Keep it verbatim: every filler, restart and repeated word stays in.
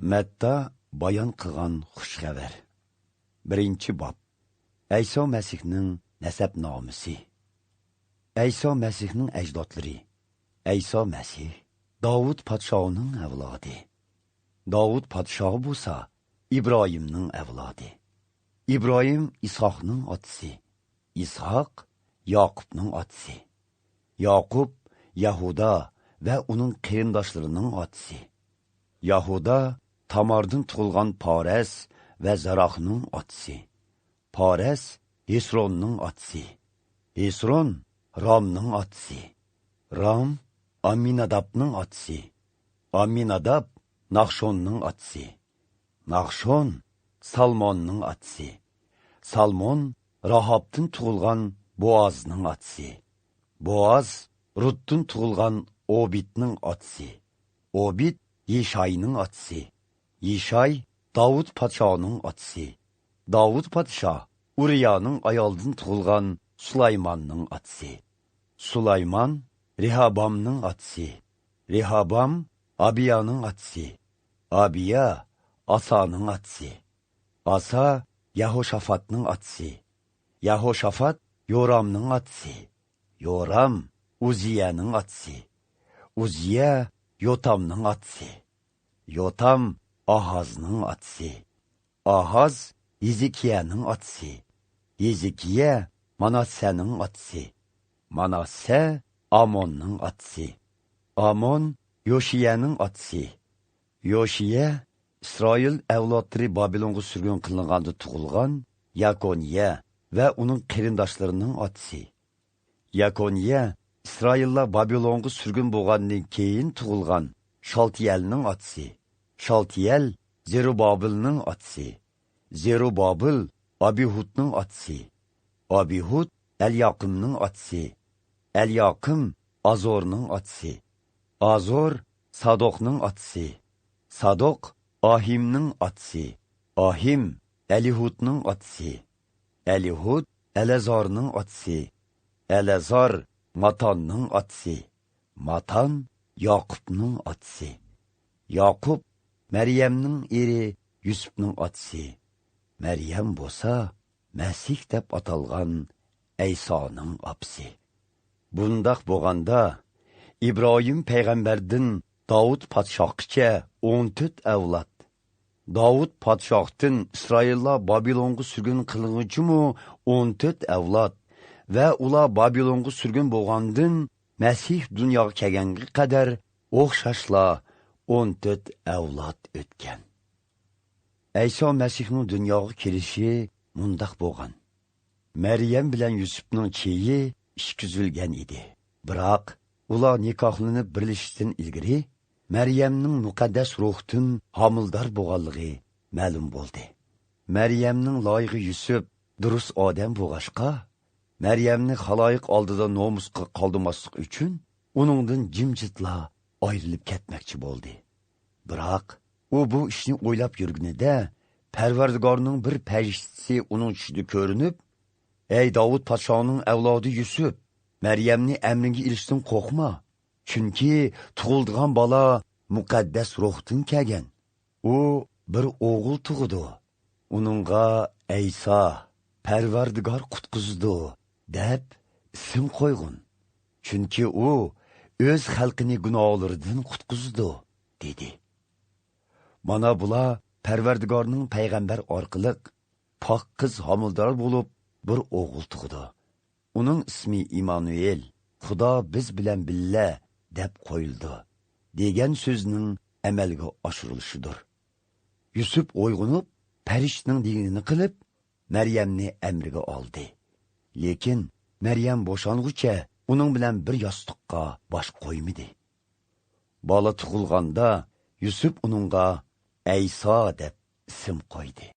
مەتتا بايان قىلغان خۇش خەۋەر. بىرىنچى باب. ئەيسا مەسىھنىڭ نەسەبنامىسى. ئەيسا مەسىھنىڭ ئەجدادلىرى. ئەيسا مەسىھ داۋۇت پادىشاھنىڭ ئەۋلادى. داۋۇت پادىشاھ بولسا ئىبراھىمنىڭ ئەۋلادى. ئىبراھىم ئىسھاقنىڭ ئاتىسى. ئىسھاق ياقۇپنىڭ ئاتىسى. ياقۇپ يەھۇدا ۋە ئۇنىڭ قېرىنداشلىرىنىڭ ئاتىسى. يەھۇدا تاماردىن تۇغۇلغان پارەس ۋە زاراخنىڭ ئاتىسى. پارەس ھېسروننىڭ ئاتىسى. ھېسرون رامنىڭ ئاتىسى. رام ئاممىنادابنىڭ ئاتىسى. ئاممىناداب ناخشوننىڭ ئاتىسى. ناخشون سالموننىڭ ئاتىسى. سالمون راھابتىن تۇغۇلغان بوئازنىڭ ئاتىسى. بوئاز رۇتتىن تۇغۇلغان ئوبىدنىڭ ئاتىسى. ئوبىد يىشاينىڭ ئاتىسى. يىشاي داۋۇت پادىشاھنىڭ ئاتىسى. داۋۇت پادىشاھ ئۇرىيانىڭ ئايالىدىن تۇغۇلغان سۇلايماننىڭ ئاتىسى. سۇلايمان رېھابامنىڭ ئاتىسى. رېھابام ئابىيانىڭ ئاتىسى. ئابىيا ئاسانىڭ ئاتىسى. ئاسا يەھوشافاتنىڭ ئاتىسى. يەھوشافات يورامنىڭ ئاتىسى. يورام ئۇزىيەنىڭ ئاتىسى. ئۇزىيە يوتامنىڭ ئاتىسى. يوتام ئاھازنىڭ ئاتىسى. ئاھاز ھېزىكىيەنىڭ ئاتىسى. ھېزىكىيە ماناسسەنىڭ ئاتىسى. ماناسسە ئاموننىڭ ئاتىسى. ئامون يوشىيەنىڭ ئاتىسى. يوشىيە ئىسرائىل ئەۋلادلىرى بابىلونغا سۈرگۈن قىلىنغاندا تۇغۇلغان ياكونىيە ۋە ئۇنىڭ قېرىنداشلىرىنىڭ ئاتىسى. ياكونىيە ئىسرائىللار بابىلونغا سۈرگۈن بولغاندىن كېيىن تۇغۇلغان شالتىيەلنىڭ ئاتىسى. شالتىيەل زېرۇبابىلنىڭ ئاتىسى. زېرۇبابىل ئابىھۇدنىڭ ئاتىسى. ئابىھۇد ئەلياقىمنىڭ ئاتىسى. ئەلياقىم ئازورنىڭ ئاتىسى. ئازور سادوقنىڭ ئاتىسى. سادوق ئاھىمنىڭ ئاتىسى. ئاھىم ئەليىھۇدنىڭ ئاتىسى. ئەليىھۇد ئەلەزارنىڭ ئاتىسى. ئەلەزار ماتاننىڭ ئاتىسى. ماتان ياقۇپنىڭ ئاتىسى. ياقۇپ مەريەمنىڭ ئېرى يۈسۈپنىڭ ئاتىسى. مەريەم بولسا مەسىھ دەپ ئاتالغان ئەيسانىڭ ئاپىسى. بۇنداق بولغاندا، ئىبراھىم پەيغەمبەردىن داۋۇت پادىشاھقىچە ئون تۆت ئەۋلاد، داۋۇت پادىشاھتىن ئىسرائىللار بابىلونغا سۈرگۈن قىلىنغۇچىمۇ ئون تۆت ئەۋلاد ۋە ئۇلار بابىلونغا سۈرگۈن بولغاندىن مەسىھ دۇنياغا كەلگەنگە قەدەر ئوخشاشلا ئون تۆت ئەۋلاد ئۆتكەن. ئەيسا مەسىھنىڭ دۇنياغا كېلىشى مۇنداق بولغان. مەريەم بىلەن يۈسۈپنىڭ چېيى ئىككى ئۈزۈلگەن ئىدى. بىراق، ئۇلار نىكاھلىنىپ بىرلىشىشتىن ئىلگىرى، مەريەمنىڭ مۇقەددەس روھتىن ھامىلىدار بولغانلىقى مەلۇم بولدى. مەريەمنىڭ لايىقى يۈسۈپ دۇرۇس ئادەم بولغاچقا، مەريەمنى خالايىق ئالدىدا نومۇسقا قالدۇرماسلىق ئۈچۈن، ئۇنىڭدىن جىمجىتلا ئايرىلىپ كەتمەكچى بولدى. بىراق، ئۇ بۇ ئىشنى ئويلاپ يۈرگىنىدە، پەرۋەردىگارنىڭ بىر پەرىشتىسى ئۇنىڭ چۈشىدە كۆرۈنۈپ، «ئەي داۋۇت پادىشاھنىڭ ئەۋلادى يۈسۈپ، مەريەمنى ئەمرىڭگە ئېلىشتىن قورقما، چۈنكى تۇغۇلىدىغان بالا مۇقەددەس روھتىن كەلگەن. ئۇ بىر ئوغۇل تۇغىدۇ. ئۇنىڭغا ئەيسا، پەرۋەردىگار قۇتقۇزىدۇ، دەپ ئىسىم قويغىن. چۈنكى ئۇ ئۆز خەلقىنى گۇناھلىرىدىن قۇتقۇزىدۇ» دېدى. مانا بۇلار پەرۋەردىگارنىڭ پەيغەمبەر ئارقىلىق پاك قىز ھامىلىدار بولۇپ، بىر ئوغۇل تۇغىدۇ. ئۇنىڭ ئىسمى ئىمانۇئېل، «خۇدا بىز بىلەن بىللە» دەپ قويۇلىدۇ، دېگەن سۆزنىڭ ئەمەلگە ئاشۇرۇلۇشىدۇر. يۈسۈپ ئويغىنىپ، پەرىشتىنىڭ دېگىنىنى قىلىپ، مەريەمنى ئەمرىگە ئالدى. لېكىن مەريەم بوشانغۇچە ئۇنىڭ بىلەن بىر ياستۇققا باش قويمىدى. بالا تۇغۇلغاندا، يۈسۈپ ئۇنىڭغا ئەيسا دەپ ئىسىم قويدى.